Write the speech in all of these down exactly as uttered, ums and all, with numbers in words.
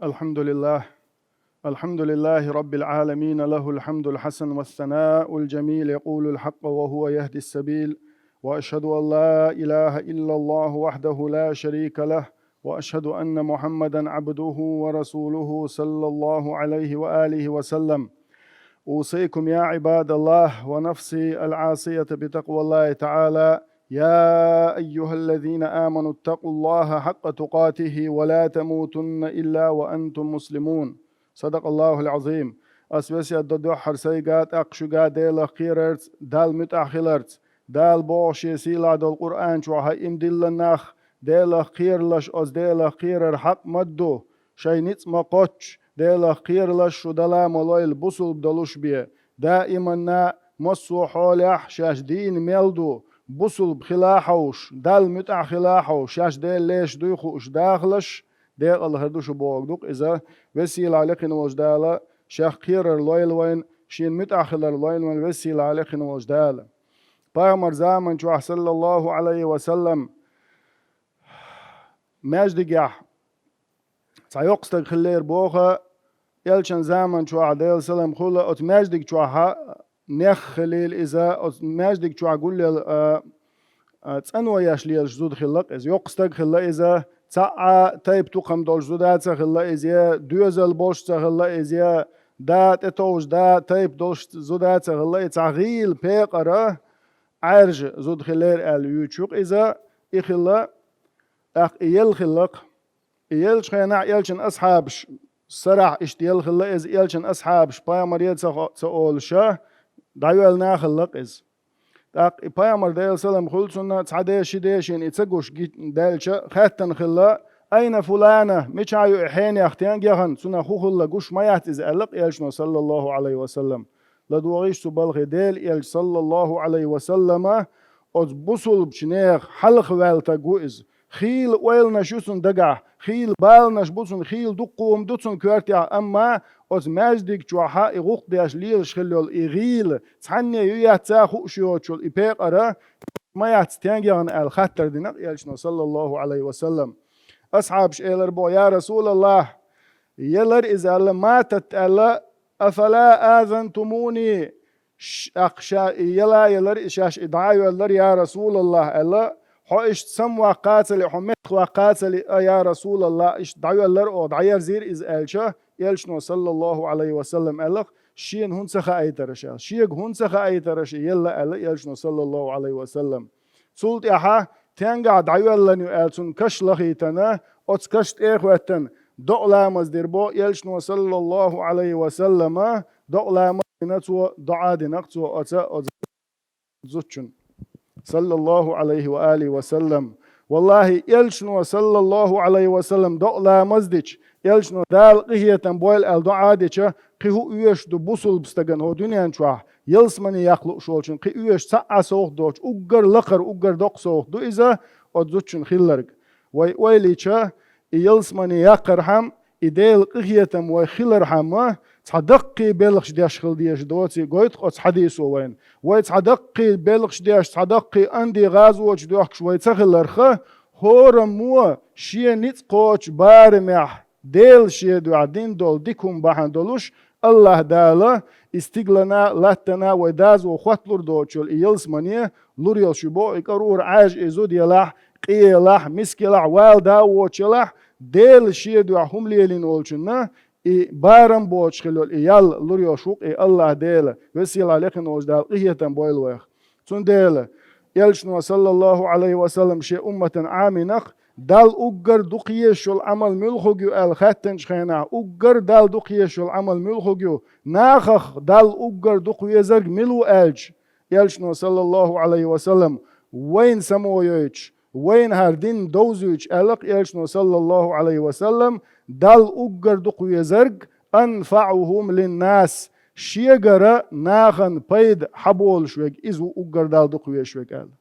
الحمد لله. الحمد لله رب العالمين، له الحمد الحسن والثناء الجميل، يقول الحق وهو يهدي السبيل، وأشهد أن لا إله إلا الله وحده لا شريك له، وأشهد أن محمدا عبده ورسوله صلى الله عليه وآله وسلم. أوصيكم يا عباد الله ونفسي العاصية بتقوى الله تعالى. يا أيها الذين آمنوا اتقوا الله حق تقاته ولا تموتن إلا وأنتم مسلمون. صدق الله العظيم. Ас весет до дуьххьара сайга, тӀаккха шуьга Делах кхерарца, Далла муьтӀахь хиларца. Дала боху Шен сийлахь долу Къуръан чохь: хӀай, иман диллина нах, Делах кхералаш, оцу Делах кхерар хьакъ ма-дду, шайн ницкъ ма-кхоччу, Делах кхералаш, шу дала ма-лойла, бусулба долуш бен. Даиманна, массо а хьолехь шаьш дийна мел ду, бусулба хила а хьовш, Далла муьтӀахь хила а хьовш, шаьш Делан леш дуй хууш дахалаш, декъала хир ду шу бохург ду-кх иза. Веза-сийлахь лекхина волчу Дала Шех кхерар лойла вайна, Шена муьтӀахь хилар лойла вайна Веза-сийлахь лекхина волчу Дала. Пайхамар заман чохь, саллаллаху Ӏалайхи ва саллам, маьждигехь цхьа йоккха стаг хиллера боху, элчан заман чохь, Делан салам хуьлда, оцу маьждиг чохь нех хилийла иза, оцу маьждиг чохь гулъелла, а, а, цӀано еш лелаш зуда хилла-кх иза. Йоккха стаг хилла иза, цхьа а тайпа тукхам долуш зуда а ца хилла иза, я доьзал болуш ца хилла иза, я да тӀетовжа, да тайпа долуш зуда а ца хилла, и цхьа гӀийла пекъара Ӏаьржа зуда хилира аьлла юьйцуш ю-кх иза, и хилла, тӀаккха и елла хилла-кх. И еллачу хенахь элчан асхьабаш, сарахь иштта елла хилла иза, элчан асхьабаш, пайхамаре ца хо-, ца олуша, дӀайоьллина а хилла-кх иза. ТӀаккха и пайхамар, Делан салам хуьлда цунна, цхьа де, ши де шена и ца гуш гит-, даьлча, хаьттина хилла: «Айна фулана? Мичахь ю и хьенех стенга яхана, цунах хӀун хилла гуш ма яц иза?» — аьлла-кх элчано, саллаллаху Ӏалайхи ва саллам. ЛадогӀийша цу балхе, Делан элча, саллаллаху Ӏалайхи ва саллама, оцу бусулбачу нехан хьалха ваьлла стаг ву иза. Хийла ойланаш ю цунна дагахь, хийла баланаш бу цунна, хийла дуккха хӀума ду цунна коьртехь, амма оцу маьждиг чохь и гӀуллакх деш лелаш хилла йолу и гӀийла, цхьанне ю-яц а хууш йоцуш йолу и пекъара ма яц стенга яхана аьлла хаттар дина-кх элчано, саллаллаху Ӏалайхи ва саллам. Асхьабаш элира боху: «Я Расулаллахь, елира иза», — аьлла, «матат», — аьлла, «афала азантумуни?» Ш-, тӀаккха ша и ела а елира, и шаьш и дӀа а йоьллира, «Я Расулаллахь», — аьлла, «хьо иштта самваккхацале, хьо меттахваккхацале а, я Расулаллахь, иштта дӀайоьллира оха, дӀаерзийра иза», — аьлча, элчано, саллаллаху Ӏалайхи ва саллам, аьлла-кх: «Шена хӀунда ца хаийтараш?» — аьлла. «Шега хӀунда ца хаийтараш и елла?» — аьлла элчано, саллаллаху Ӏалайхи ва саллам. Цул тӀаьхьа, тенгахь дӀайоьллина ю аьлла, цунна каш лахийтина, оцу каш тӀе а хӀоьттина, докъа ламаз дира боху элчано, саллаллаху Ӏалайхи ва саллама, докъа ламаз дина цо, доӀа дина-кх цо оцу, оцу зудчунна, саллаллаху Ӏалайхи ва алихи ва саллам. Валлахи, элчано, саллаллаху Ӏалайхи ва саллам, докъа ламаз дича, элчано, Дала къинхетам бойла аьлла доӀа дича, кхин хӀун оьшуш ду бусулба стагана хӀокху дуьнен чохь, ялсамане яккха лууш волчун кхин оьшуш цхьа а совгӀат доцуш, уггар лакхара, уггар доккха совгӀат ду иза, оцу зудчун хилларг. Вай ойла йича, и ялсамане яккхархьама, и Делан къинхетам вай хилархьама, цхьа даккхий белхаш деш хила дезаш доций гойту-кх оцу хьадисо вайна. Вай цхьа даккхий белхаш деш, цхьа даккхий анди гӀазочу доьхкуш вай ца хиларха, хӀораммо шен ницкъ кхочу барамехь, Дела шен дуьхьа дина долу дика хӀума бахьана долуш, АллахӀ Дала и стиглана, латтана вай дозо хӀотталур доцуш йолу и ялсамане лур йолуш ю боху, и кӀарура Ӏаьржа и зуда елахь, къе елахь, миска елахь, вала да а воцуш елахь, Дела шен дуьхьа хӀума лелийна волчунна и барам боцуш хила йолу и ял лур йолуш ву-кх и АллахӀ Дела, веза-сийлахь лекхина волчу Дала къинхетам бойла вайх. Цундела, элчано, саллаллаху Ӏалайхи ва саллам, шен умматан Ӏамийнакх, Далла уггар дукха езаш йолу Ӏамал муьлхарг ю аьлла хаьттинчу хенахь, уггар Далла дукха езаш йолу Ӏамал муьлхарг ю, нахах Далла уггар дукха везарг мила ву аьлча, элчано, саллаллаху Ӏалайхи ва саллам, вайна самойойтуш, вайна хӀара дин довзуьйтуш, аьлла-кх элчано, саллаллаху Ӏалайхи ва саллам, Далла уггар дукха везарг, анфаӀухум линнас, шегара нахана пайда хьаболуш верг, иза ву уггар Далла дукха везаш верг аьлла.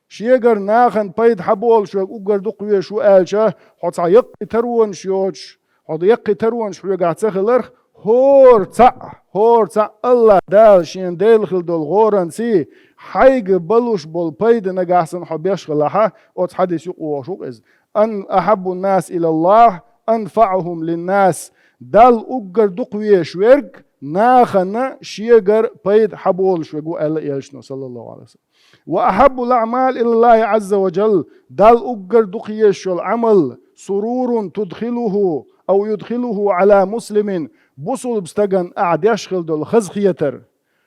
Шегара нахана пайда хьаболуш верг уггар дукха везаш ву аьлча, хьо цхьа яккхий таронаш йоцуш, хьо яккхий таронаш хьоьгахь ца хиларх, хӀора цхьаъ, хӀора цхьаъ АллахӀ Дала шена Дела хила долу гӀоранций, хьайга балуш болу пайда нагахь санна хьо беш хилахьа, оцу хьадис юкъа вогӀуш ву-кх иза. Ан ахьаббун нас илаллахӀ, أنفعهم للناس, Далла уггар дукха везаш верг нахана шегара пайда хьаболуш верг ву, аьлла элчано, саллаллаху Ӏалайхи ва саллам. وأحب الأعمال إلى الله عز وجل, Далла уггар дукха езаш йолу Ӏамал, سرور تدخله أو يدخله على مسلم, бусулба стагана ахь деш хила долу хазахетар.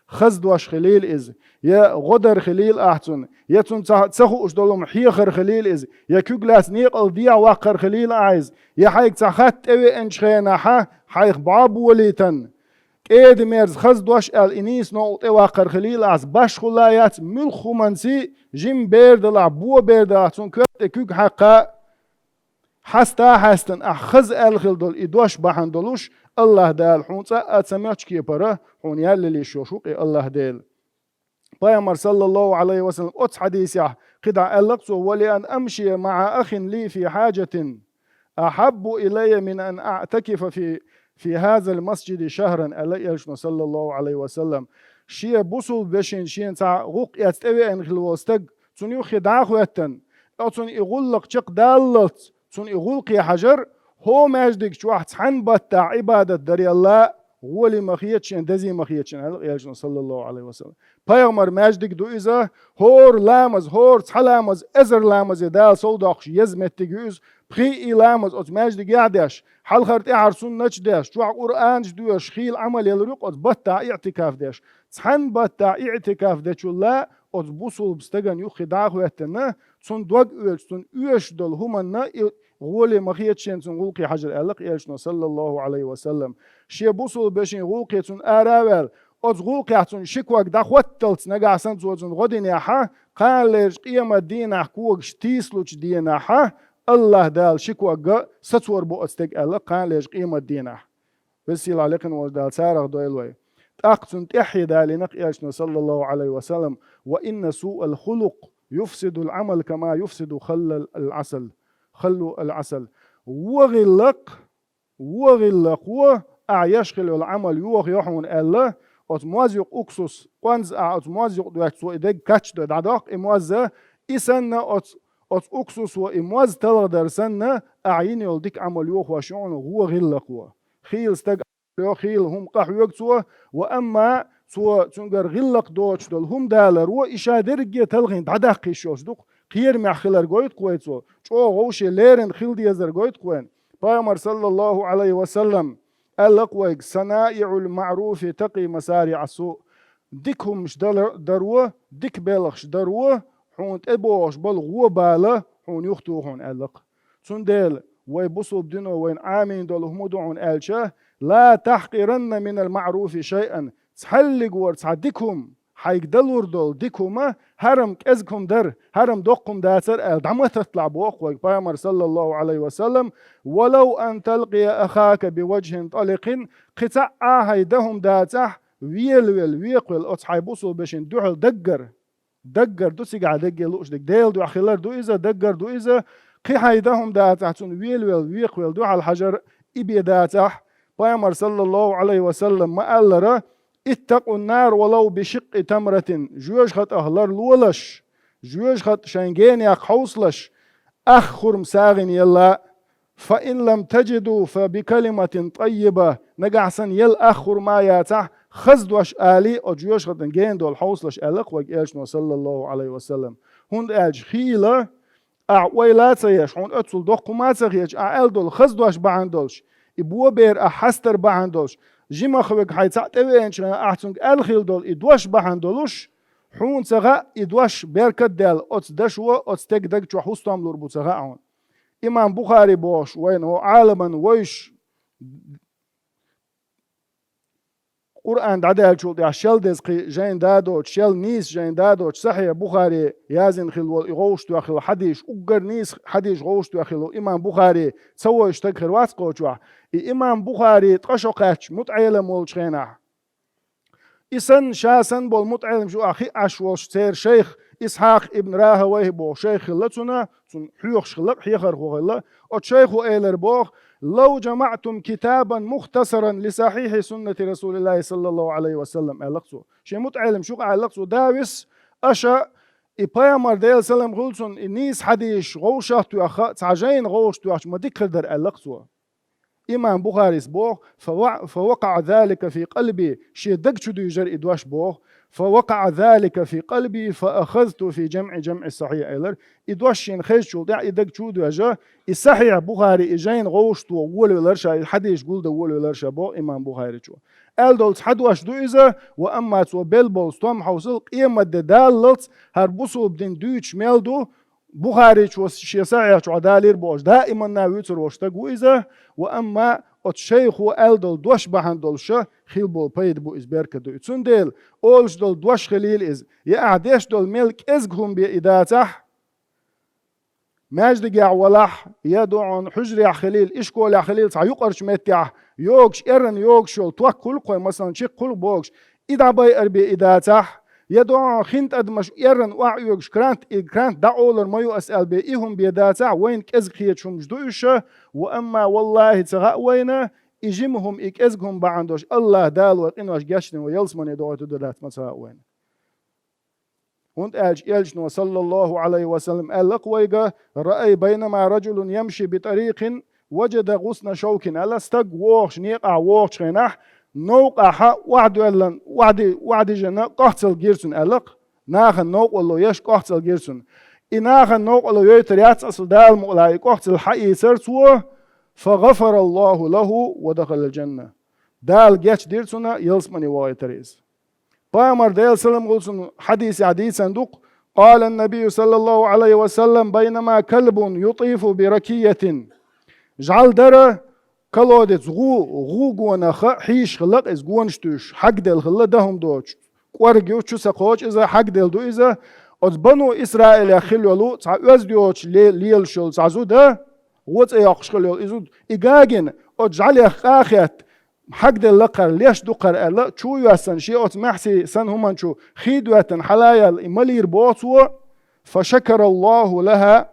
Хаза дош хилийла иза, я гӀо дар хилийла ахь цунна, я цунна ца, ца хууш долу хӀума хьехар хилийла иза, я куьг лаьцна некъал дехьаваккхар хилийла ахь иза, я хьайга цхьа хатта тӀевеанчу хенахьа хьайх бӀо болийтан, кӀеда-мерза хаза дош аьлла и нийса новкъа тӀеваккхар хилийла ахь иза, башхалла яц муьлхха хӀуманций, жима бер далахь, бо бер далахь, цунна коьрта тӀе куьг хьаькхна, хьаста а хьаьстина, ахь хаза аьлла хила долу и дош бахьана долуш, АллахӀ Дала хьуна цкъа а ца моьттучу кепара хьуна ял лелийш йолуш ву-кх и АллахӀ Дела. Пайхамар, саллаллаху Ӏалайхи ва саллам, оцу хьадисехь кхидӀа аьлла-кх цо: ولأن أمشي مع أخ لي في حاجة أحب إلي من أن أعتكف في، في هذا المسجد شهرا, аьлла элчано, саллаллаху Ӏалайхи ва саллам. Шен бусулба вешин шена цхьа гӀуллакх эцна тӀевеана хила волу стаг, цунна юххе дӀа а хӀоьттина, оцунна и гӀуллакх чекхдаллалц, цунна и гӀуллакхе хьажар, хӀо маьждиг чохь цхьана баттахь Ӏибадат дарелла гӀоле ма хета шена, дезий ма хета шена, аьлла элчано, саллаллаху Ӏалайхи ва саллам. Пайхамар маьждиг ду иза, хӀора ламаз, хӀора цхьа ламаз, эзар ламазе Дала сов доккхуш еза меттиг ю иза, пхи и ламаз оцу маьждигехь деш, хьалхара тӀаьхьара суннаташ деш, чохь Къуръанаш доьшуш, хийла Ӏамал ялур ю-кх оцу баттахь иӀтикаф деш. Цхьана баттахь иӀтикаф дечул а оцу бусулба стагана юххе дӀа а хӀоьттина, цунна дог оьцуш, цунна оьшуш долу хӀуманна и гӀоле ма хета шена цунна гӀуллакхе хьажар, аьлла-кх элчано, саллаллаху Ӏалайхи ва саллам. Шен бусулба вешин гӀуллакхе цунна ара а ваьлла, оцу гӀуллакхехь цунна ши ког дӀахӀотталц нагахь санна цо цунна гӀо динехьа, кханалерчу къемат дийнахь когаш тийсалучу денахьа, АллахӀ Дала ши ког а сацор бу оцу стеган, аьлла-кх, кханалерчу къемат дийнахь. Веза-сийлахь лекхина волчу Дала царах дойла вай. ТӀаккха цунна тӀаьххье далийна-кх элчано, саллаллаху Ӏалайхи ва саллам: وإن سوء الخلق يفسد العمل كما يفسد خل العسل، خل العسل. Вон гӀиллакх, вон гӀиллакхо ахь еш хила йолу Ӏамал йохайо хьуна аьлла, оцу моз юкъа уксус, къонза ахь оцу моз юкъа доьттича цо и дерг качдой, дӀадоккху и моз, и санна оцу, оцу уксусо и моз талхадар санна, ахь йина йолу дика Ӏамал йохош ю хьуна вон гӀиллакхо. Хийла стаг йо, хийла хӀума къахьоьгу цо, ва амма цо цуьнгара гӀиллакх доцуш долу хӀума даларо и ша дерриге талхийна дӀадаккха йиш йолуш ду-кх, кхерамехь хилар гойту-кх вай цо, чӀогӀа вовше леррина хила дезар гойту-кх вайна. Пайхамар, саллаллаху Ӏалайхи ва саллам, аьлла-кх вайга: صنائع المعروف تقي مصارع السوء. Дика хӀуманаш дала-, даро, дика белхаш даро, хьуна тӀебогӀуш болу гӀо бала хьуна юхатуху хьуна, аьлла-кх. Цундела вай бусулба дино вайна Ӏамийна долу хӀума ду хьуна аьлча: لا تحقرن من المعروف شيئا. Цхьаллиг вара цхьа дика хӀума, хьайга далур долу дика хӀума, хӀара-м кӀезиг хӀума дара, хӀара-м доккха хӀума дацара аьлла, дӀа ма татталахь боху вайга Пайхамар, саллаллаху Ӏалайхи ва саллам. ولو أن تلقي أخاك بوجه طلق, кхин цхьа а хьайн дан хӀума дацахь, велавелла, векхавелла оцу хьайн бусулба вешина дуьхьал даггара. Даггара ду цигахь дерриге лууш дерг. Делан дуьхьа хилар ду иза, даггара ду иза. Кхин хьайн дан хӀума дацахь, цунна велавелла, векхавелла дуьхьал хьажар и бен дацахь, Пайхамар, саллаллаху Ӏалайхи ва саллам, ма-аллара: اتقوا النار ولو بشق تمرة. Жоьжахатах ларлолаш, жоьжахатах шайн генех хьовсалаш, ах хурма сагӀина елла, فإن لم تجدوا فبكلمة طيبة, нагахь санна елла ах хурма яцахь, хаза дош алий, оцу жоьжахатан гена долу хьовсалаш, аьлла-кх вайга элчано, саллаллаху Ӏалайхи ва саллам. ХӀунда аьлча хийла, ахь ойла а ца еш, хьуна оццул доккха хӀума а ца хеташ, ахь аьлла долу хаза дош бахьана долуш, и бо бер ахь хьастар бахьана долуш, жимах верг хьайн цхьаъ тӀевеанчу хенахь ахь цуьнга аьлла хила долу и дош бахьана долуш, хьуна ца хаьа и дош беркат а даьлла, оцу дашо, оцу стеган даг чохь хӀун стом лур бу ца хаьа хьуна. Имам Бухари бохуш вайна хӀокху Ӏаламан вевзаш, Къуръан дӀадаьллачул тӀаьхьа шел деза кхин жайна да а доцуш, шел нийса жайна да а доцуш, Сахьихь Бухари яздина хилла волу и вовшахтоьхна хилла хьадисаш, уггар нийса хьадисаш вовшахтоьхна хилла имам Бухари ца вевзаш стаг хир вац кху чохь. И имам Бухари ткъа шо кхаьчча мутаӀелам волчу хенахь, и санна, ша санна болу мутаӀеламаш ю ахь хиъна Ӏаш волуш церан шайх Исхьакъ ибн РахӀавайхӀ боху шайх хилла цуьнан, цунна хьоьхуш хилла, хьехархо хилла. Оцу шайхо элира боху: لو جمعتم كتابا مختصرا لصحيح سنة رسول الله صلى الله عليه وسلم, аьлла-кх цо. Шен мутаӀеламаш юкъахь аьлла-кх цо: Давис, аша и пайхамар, Делан салам хуьлда цунна, и нийса хьадисаш вовшахтоьхна, цхьа жайна вовшахтоьхча ма дика хир дара, аьлла-кх цо. Имам Бухарис боху: «فوقع ذلك في قلبي», шен даг чу дуьйжира и дош боху. «فوقع ذلك في قلبي فأخذت في جمع جمع الصحيح», элира. И дош шена хезначул тӀаьхьа и даг чу а доьжна, и Сахьихь Бухари, и жайна гӀовшто волавелира ша, и хьадисаш гулдан волавелира ша, боху имам Бухаричо. Аьлла долу цхьа дош ду иза, ва амма цо белла болу стом хьовсал, къематде даллалц хӀара бусулба дин дуьйцуш мел ду, Бухаричо шен Сахьихь чохь далийра бохуш, даиманна вуьйцур волу стаг ву иза, ва амма оцу шайхо аьлла долу дош бахьана долуш хила болу пайда бу иза, беркат ду иза. Цундела олуш долу дош хилийла иза, я ахь деш долу мел кӀезиг хӀума бен и дацахь, маьждигехь валахь, я дуьхьал хьуьжарехь хилийла, ишколехь хилийла, цхьа юкъарчу меттехь йогуш, эрна йогуш йолу ток хуьлу-кх вайн, масалан, чекх хуьлу-кх бохуш, и дӀабайар бен и дацахь, я дуьхьал хин тӀадамаш эрна охьаоьгуш, крант, и крант дӀакъовлар ма ю ас аьлла бен и хӀума бен дацахь, вайна кӀезиг хеташ хӀумаш ду уьш, ва амма валлахӀи ца хаьа вайна, и жима хӀума, и кӀезиг хӀума бахьана долуш, АллахӀ Дала вай къинош гечдина, вай ялсамане дохуьйтур ду дац ма ца хаьа вайна. ХӀунда аьлча Элчано, саллаллаху Ӏалайхи ва саллам, аьлла-кх вайга: «رأي بينما رجل يمشي بطريق وجد غصن شوك», аьлла, стаг вогӀуш, некъахь вогӀучу хенахь, новкъахь охьадоьллина, охьади-, охьадижина кӀохцал гира цунна, аьлла-кх. Нахана новкъарло еш кӀохцал гира цунна. И нахана новкъарло йойтур яц, асал Дала мукъалахь, и кӀохцал хьаийцира цо, «فغفر الله له ودخل الجنة». Дала гечдира цунна, ялсамане вохуьйтура иза. Пайхамар, Делан салам хуьлда цунна, хьадисехь дийцина ду-кх: «قال النبي صلى الله عليه وسلم بينما كلب يطيف بركية». ЖӀаьла дара, колодец, гӀу-, гӀу гонах хьийзаш хилла-кх иза, гонаш туьйсуш, хьагделла хилла, дан хӀума доцуш. КӀорга ю, чу ца кхочу иза, хьагделла ду иза. Оцу Бану Исраилех хилла йолу цхьа оьзда йоцуш ле-, лелаш йолу цхьа зуда, гӀо цӀе йоккхуш хилла йолу и зуда, и гагина, оцу жӀаьлех къа а хетта, хьагделла-кх хӀара, леш ду-кх хӀара аьлла, чу а йоьссина, шен оцу маьхьсий санна хӀуманна чу хий доьттина хьала а яьлла, и малийра боху цо: «فشكر الله لها».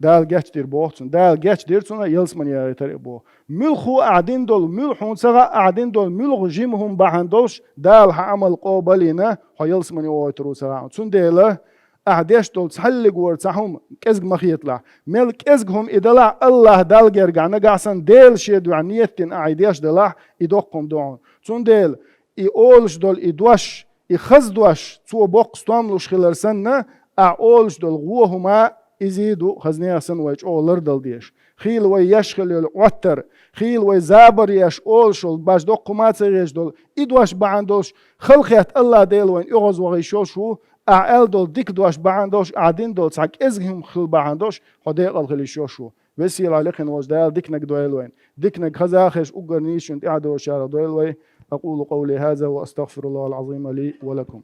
Дала гечдира боху цунна, Дала гечдира цунна, ялсамане яхийтира и боху. Муьлхха а ахь дина долу, муьлхха хьуна ца хаьа ахь дина долу муьлхха жима хӀума бахьана долуш, Дала хьан Ӏамал къобалйина, хьо ялсамане вохуьйтур ву ца хаьа. Цундела ахь деш долу цхьаллиг вара цхьа хӀума кӀезиг ма хеталахь. Мел кӀезиг хӀума и далахь, АллахӀ Далла гергахь нагахь санна, Дела шен дуьхьа нийят дина ахь и деш далахь, и доккха хӀума ду хьуна. Цундела и олуш долу и дош, и хаза дош, цо боккха стом луш хилар санна, ахь олуш долу вон хӀума изий ду, хаза нехан санна вай чӀогӀа лардала дезаш. Хийла вай еш хилла йолу Ӏоттар, хийла вай забар еш, олуш йолу баш доккха хӀума а ца хеташ долу и дош бахьана долуш, халахетта АллахӀ Дела вайна оьгӀазвахийтуш йолуш ву, ахь аьлла долу дика дош бахьана долуш, ахь дина долу цхьа кӀезиг хӀума хила бахьана долуш, хьо декъала хила йиш йолуш ву. Весийлахь лекхина волчу Дала диканиг дойла вайна. Диканиг хаза а хезаш, уггар нийсачунна тӀаьхьа доцучарах дойла вай. أقول قولي هذا وأستغفر الله العظيم لي ولكم.